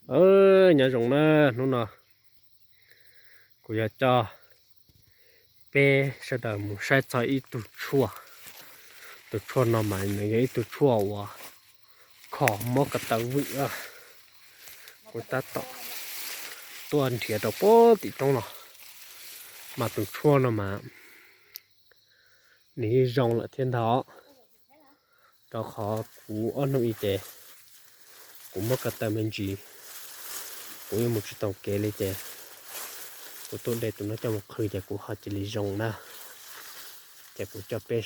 Nyob zoo na, hnub no kuv yuav coj peb sawv daws mus saib txog ib tug tshuaj. Tus tshuaj no mas nws yog ib tug tshuaj uas kho mob ko taw vwm. Kuv tab tom tuaj nrhiav rau puag tim roob no, mas tus tshuaj no mas nws yeej zoo lawm thiab ntag. Rau qhov kuv ob hnub ib ces kuv mob ko taw me ntsis, kuv yeej mus tsis tau kev li ces kuv tuaj de tus no coj mus qhwv ces kuv ho cia li zoo na. Ces kuv coj peb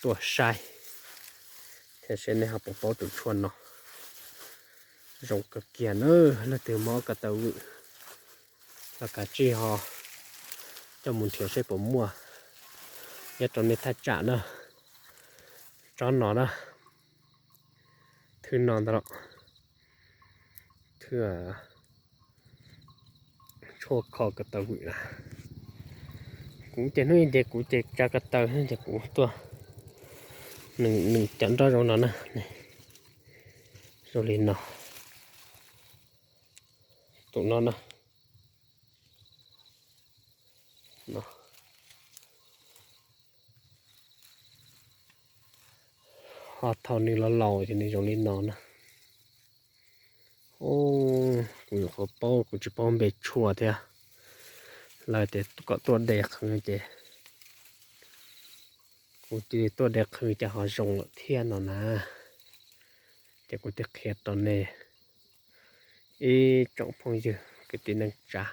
tuaj saib thiab seb nej ho puas paub tus tshuaj no. Zoo kawg kiag na, leej twg mob ko taw vwm los kav tsij ho coj mus nrhiav seb puas muaj nyob rau nej thaj tsam na. Tsob no na, thwb no ntag los, thwb tshuaj kho ko taw vwm na. Kuv ces hnub ib ces kuv ces tsa ko taw ces kuv tuaj nws cov nroj zoo no na, zoo li no. Tus no na, ho thaum nws los laus ces nws zoo li no na. Kuv nyuam qhuav paub, kuv tsis paub npe tshuaj thiab. Lawv tias kom tuaj de qhwv ces kuv cia li tuaj de qhwv ces ho zoo lawm thiab no na. Ces kuv thiaj qhia rau nej ib tsoom phooj ywg kwv tij neej tsa,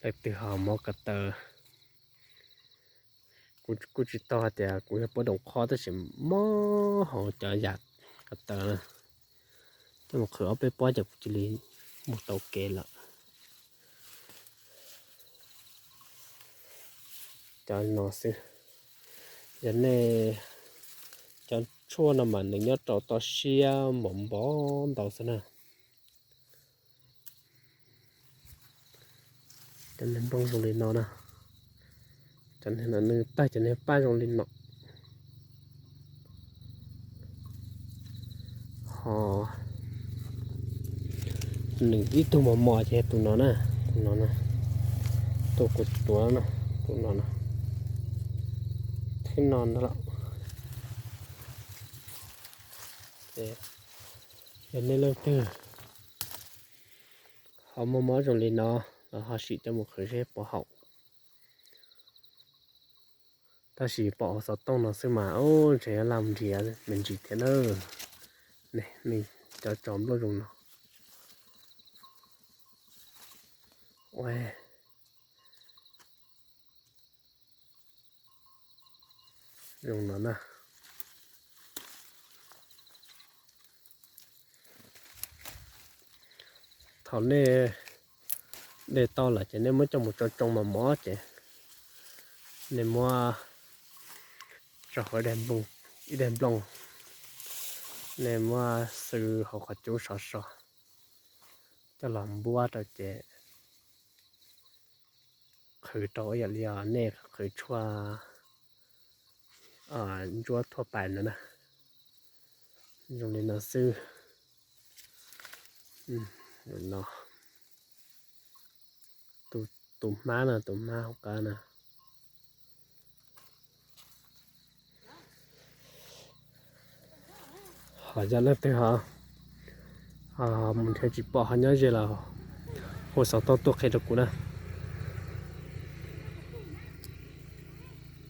leej twg ho mob ko taw. Kuv kuj tsis tau hais tias kuv yog poj doom qhob tab sis mob hauv cov yam ko taw na. Coj mus qhwv ob peb pob ces kuv cia li mus tau kev lawm. Cov no xwb, yog nej, cov tshuaj no mas nws nyob rau toj siab npaum npaum ntau xwb na. Cov niag nplooj zoo li no na, cov niag no nws tawg cov niag paj zoo li no. Ho nws ib tug mos mos ces tus no na, tus no na, tus kuv tuav na, tus no na, thib no ntag los. Ces yog nej leej twg ho muaj mob zoo li no los ho sim coj mus qhwv seb puas haum. Tab sis pom hauv xov tooj no xwb mas ub ntshe yuav laj nrhiav me ntsis thiab na. Nej cov tso nplooj zoo no. Zoo no na. Thaum nej de tau lawm ces nej muab coj mus tso tsoo mos mos ces nej muab tso hauv ib daig nplooj, nej muab xwb hauv qhov cub sov so coj los npuab rau ces qhwv rau ib yam li nej qhwv tshuaj ntsuab thuaj pais no na. Zoo li no xwb. No, tus hmab na, tus hmab hauv qab na. Ho yog leej twg ho mus nrhiav tsis pom ho nyob ze los hu xov tooj tuaj qhia rau kuv na.